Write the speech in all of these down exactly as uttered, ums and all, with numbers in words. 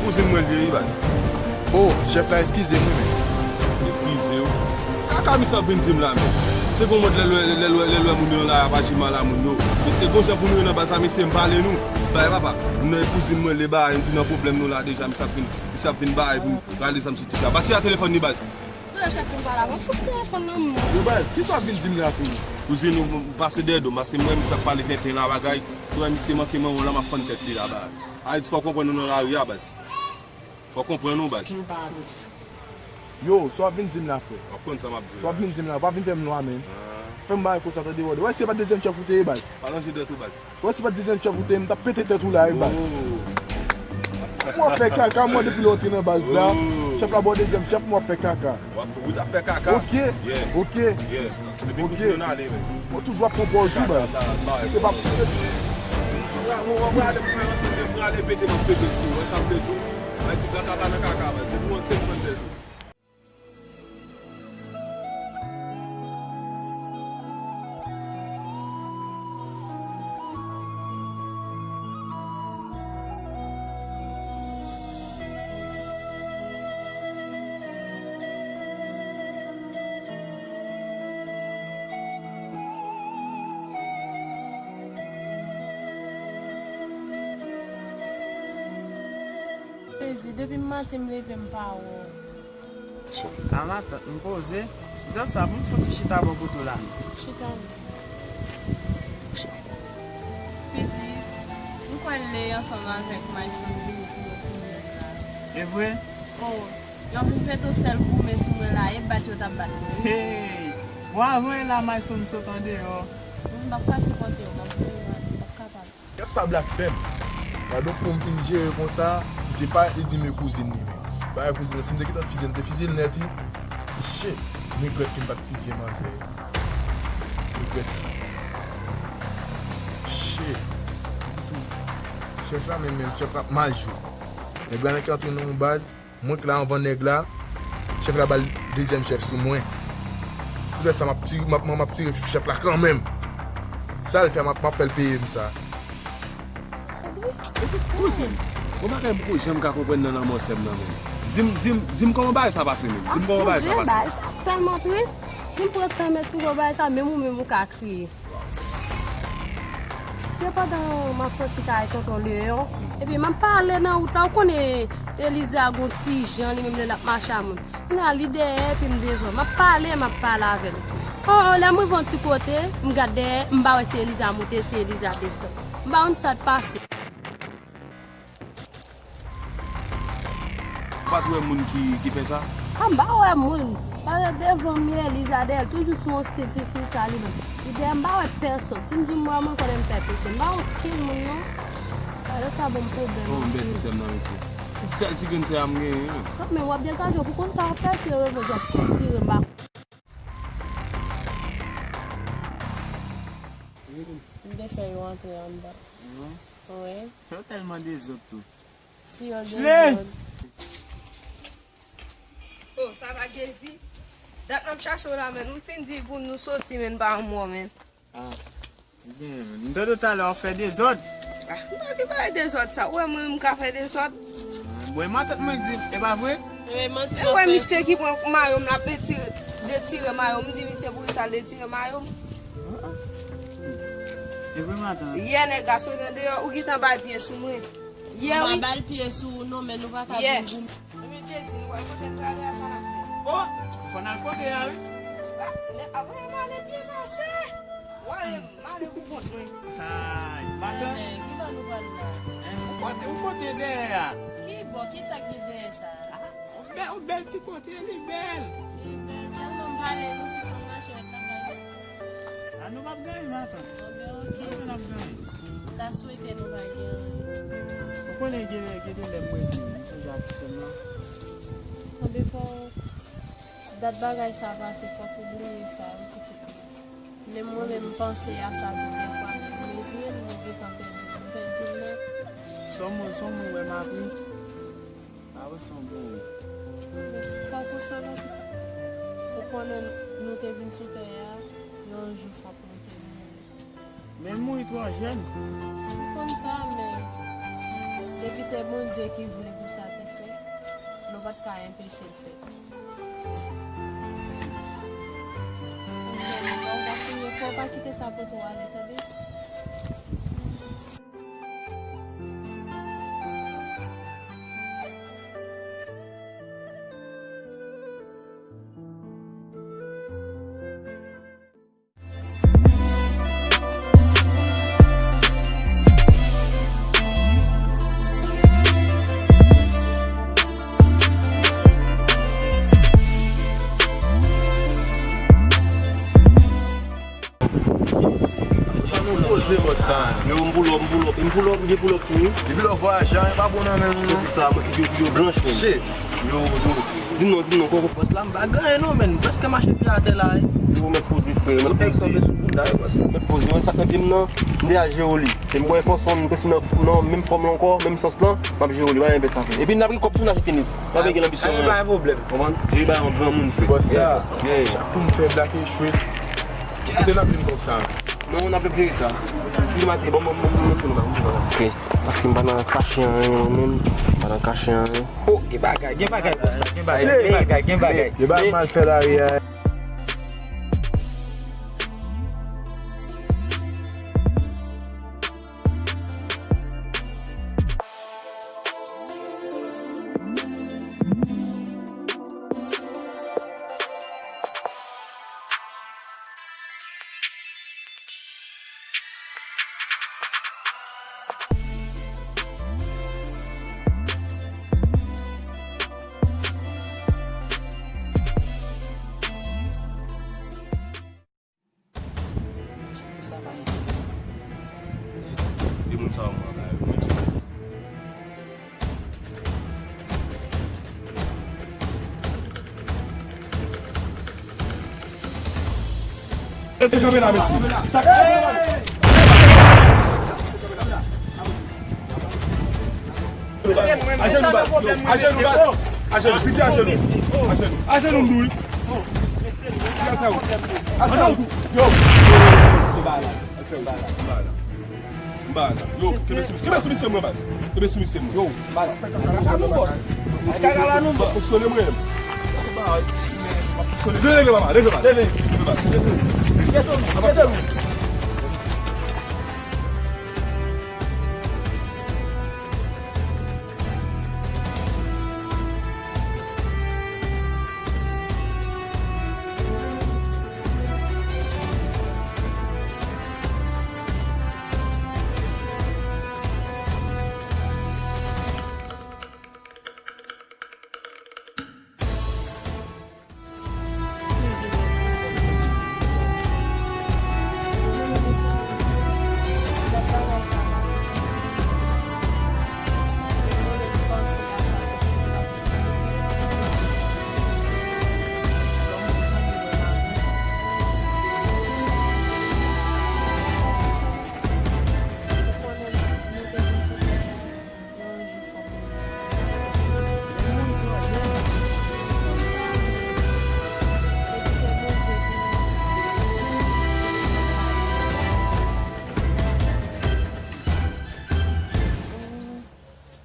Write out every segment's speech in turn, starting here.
Kouzin mwen l ye wi baz. O, chèf la, eskize m wi, men. Eskize w? Kaka misye ap vin di m la, men. Se gon mòd lè l wè, lè l wè, lè l wè moun yo nan lari ap aji mal a moun yo. Mesye, gon jan pou nou ye nan baz la, mesye, m pale nou. Bay papa, m nan kouzin mwen l ye, bay, m tou nan pwoblèm nou la deja, misye ap vin, misye ap vin bay pou m rale zam sou ti sa. Ba ti a telefòn li baz. Tande chèf, m pale avè w, fout telefòn nan men w. Yo baz, kisa w ap vin di m la tou? Kouzin ou pase dèyè do m, pase m wè misye ap pale tenten la bagay. Si w wè misye manke manman w la, m ap fann tèt li la bagay. Ayiti, fò w konprann nou nan lari a baz. Fò w konprann nou baz. Yo, sa w ap vin di m la frè? W ap konn sa m ap di w la. Sa w ap vin di m la, w pa vin fè m lwa men. Fè m bagay konsa tande wè. Wè si se pa dezyèm chèf ou te ye baz. Pa ranje dèyè tou baz. Wè si pa dezyèm chèf ou te ye, m t ap pete tèt ou la wi baz. M w ap fè kaka mwen depi lè w te nan baz la. Chèf la ba w dezyèm chèf, m w ap fè kaka. W ap, ou t ap fè kaka. Ok. Ok. Depi kouzin nou n ale men. Mwen toujou ap pran pòz ou baz. Se pa. Mwen prale pou fè ansanm men prale pete m ap pete sou. Wè sa m te di w. Bay ti kaka pa nan kaka baz. Se pou ansanm fann tèt ou. Jezi, depi maten m leve m pa wè w. A matant, m poze. Zè sa, pou m fouti chita bò kote w la. Chita non. Pitit, m kwè l lè ansanm avèk Mayson vini pou yo touye l la. E vre? Oh, yo vin pete sèl goumen sou mwen la, e bat yo t ap bat mwen. Hey! Bon, avan e la Mayson sot andeyò. M p ap ka sipòte yo, m ap voye yo ale, m p ap kapab. Gad sa Black fè m. Gad yon kou m fin jere konsa, misye parèt li di m e kouzin li men. Bagay kouzin nan, si m te gentan fizye, m te fizye l nèt wi. Shit, m regrèt ke m pa t fizye manzè. M regrèt sa. Shit. Chèf la menm, menm, chèf la ap mal jwe. Nèg la nan ki antre nan yon baz. Mwen k la anvan nèg la, chèf la ba l dezyèm chèf sou mwen. Poutèt sa, m ap tire, m ap, m ap tire chèf la kanmenm. Sa l fè, m ap, m ap fè l peye m sa. Epi, kouzin, yon bagay m poko janm ka konprann nan lanmò sè m nan, menm. Di m, di m, di m kòman bagay sa pase, menm. Di m kòman bagay sa pase. Bagay sa tèlman tris. Si m pran tan m esplike w bagay sa, menm ou menm ou ka kriye. Se pandan m ap soti kay tonton Leyon, epi m ap pale nan wout la, ou konnen Eliza gon ti jan li menm lè l ap mache a moun. Kounye a li dèyè epi m devan. M ap pale, m ap pale avè l. Oh, oh, lè m rive yon ti kote, m gad dèyè, m pa wè si Eliza moute, si Eliza desann. M pa konn sa t pase. Ou pa t wè moun ki, ki fè sa? A, m pa wè moun. Paske devan m ye, Liza dèyè l, toujou sou yon stil ti fi sa li menm. Li dèyè m, m pa wè pèsòn. Si m di m wè moun, konnen m fè peche. M pa wè okenn moun non. Paske sa ban m pwoblèm anpil. Oh, m pèdi sè m nan, mesye. Sèl ti grenn sè a m genyen. Kanmenm, w ap degaje w pou konn sa w fè, se revanj w ap pran, tire m pa. M te fè yo antre anndan. Wi. Yo tèlman dezòd tou. Si yo dezòd. Oh, sa va Jezi? Dat n ap chache w la, men nou fin di pou nou soti, men pa anmò, men. Ah. Ebyen, m tande talè w ap fè dezòd. Ah, m pa te bay dezòd sa. Ou wè mwen, m ka fè dezòd? Bon, e matant mwen k di m, e pa vre? E manti w ap fè. Ou wè misye ki pran mayo m, l ap detire, detire mayo m. M di misye poukisa l detire mayo m. E vre matant? Yè nèg la sot andeyò, ou gentan bay pye sou mwen. Yè wi. M pa bay pye sou ou non, men nou pa ka vin goumen. Ebyen Jezi, nou wè kote n prale a, sa n ap fè? Oh, fò n al kote a wi. Ah, nèg ap voye m ale byen pase. Wè, m ale pou kont mwen. Ay, matant. Ki bò nou pral la? Ou kote, ou kote dèyè a? Ki bò, ki sa k gen dèyè sa? Ah, yon bèl, yon bèl ti kote, li bèl. Li Pale nou si se yon mache ak lakay. A, nou p ap genyen matant. Anben, oke. Anben, n ap genyen. M ta swete nou pa genyen. Ou konnen gen, gen de lè m rete, m sonje a ti sè m lan. Anben, fò dat bagay sa pase, fòk ou bliye sa, wi, pitit mwen. Menm mwen menm, m panse a sa tout lè fwa, men mezire m, mwen gentan pèdi, m pèdi l nèt. Son moun, son moun wè m apre. A wè, son moun. Fòk ou sove pitit. Ou konnen nou te vin sou tè a, yon jou fòk nou te mouri. Men mouri twò jèn. M konn sa, men depi se Bondye ki vle pou sa te fèt, nou pa t ka enpeche l fèt. Fò w pa kite sa pote w ale, tande? Sa nou poze, bòs la. Yo, m pull up, m pull up, m pull up, m gen pull up tou, wi. Depi lè w vwayaje a, e pa bon nan men nou, non. Pou sa, mwen, figi yo, figi yo blanch, menm. Shit. Yo, yo. Di m non, di m non, kòkò. Bòs la, m pa gen anyen, non, menm. Prèske mache pye atè la, wi. Yo, mèt poze, frè, mèt poze. Mèt poze, wè, sa k nan pye m nan, m deja jere li. E m kwè fò son, m presi nan, nan menm fòm lan ankò, menm sans lan, m ap jere li, pa gen pè sa, frè. Epi n ap gen kòb tou, n achte tenis. Pa gen anbisyon, pa gen pwoblèm. Konprann? Jere bagay an granmoun, frè. Bòs la, chak kou m fè blak echwe. Kote n ap jwenn kòb sa? Non, n ap jere sa. Li maten, bon, bon, bon, bon, bon, bon, bon, bon. Ok. Paske m pa nan kache anyen, mwen menm. M pa nan kache anyen. Oh, gen bagay, gen bagay, bòs la, gen bagay, gen bagay, gen bagay. Gen bagay mal fè la, wi, a. Sa pa enteresan. De moun sa yo mwen ka yo menm. Rete kanpe la, mesye. Sa k ap fè mal? Ajenou, baz. Ajenou, baz. Ajenou, piti ajenou. Ajenou. Ajenou, m di w, wi. Ajenou. Yo. M ba la. M ba la. Yo, kenbe sou misye mwen, baz. Kenbe sou misye mwen. Yo, baz. Kaka nou, bòs. Kaka la nou, bòs. Fonksyone mwen. Leve, leve, papa. Leve, baz. Leve. Leve, baz. Leve. Leve.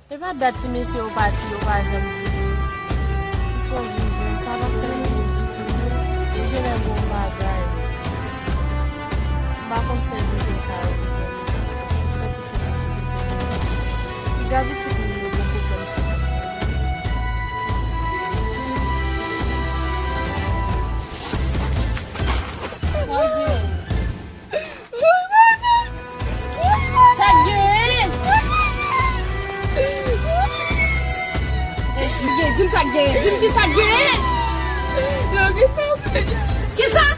E pa dat ti mesye yo pati, yo pa janm vini. M fè w vizyon, sa pa fè m byen ditou, non. Yo genlè gon bagay. M pa konn fè vizyon sa yo pou byen mesye. M santi Piga pitit moun yo gen pwoblèm sou tèt mwen. Sa w gen? Sa k gen? Di m sa k gen. Di m ki sa k gen. Yo gen pwoblèm. Kisa?